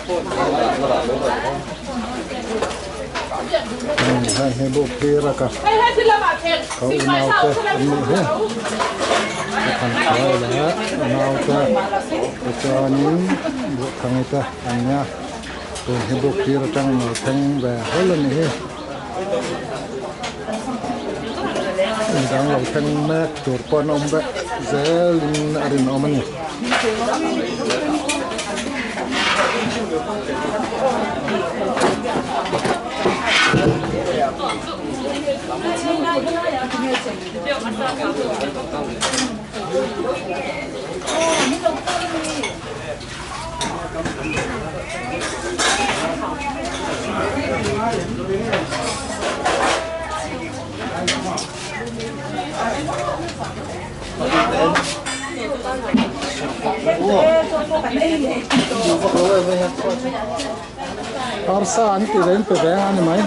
Hei hi buk thlir a ka ka unau te an nih hi ka thanchhuai leh a nau te tichuanin buhthangi te an nia tun hi buk thlir atang an lo thleng ve hlawl a ni hi. Midang lo thleng mek tur pawh an awm vek zelin a rinawm a ni. Arsa an ti ve in pe ve a ni mai.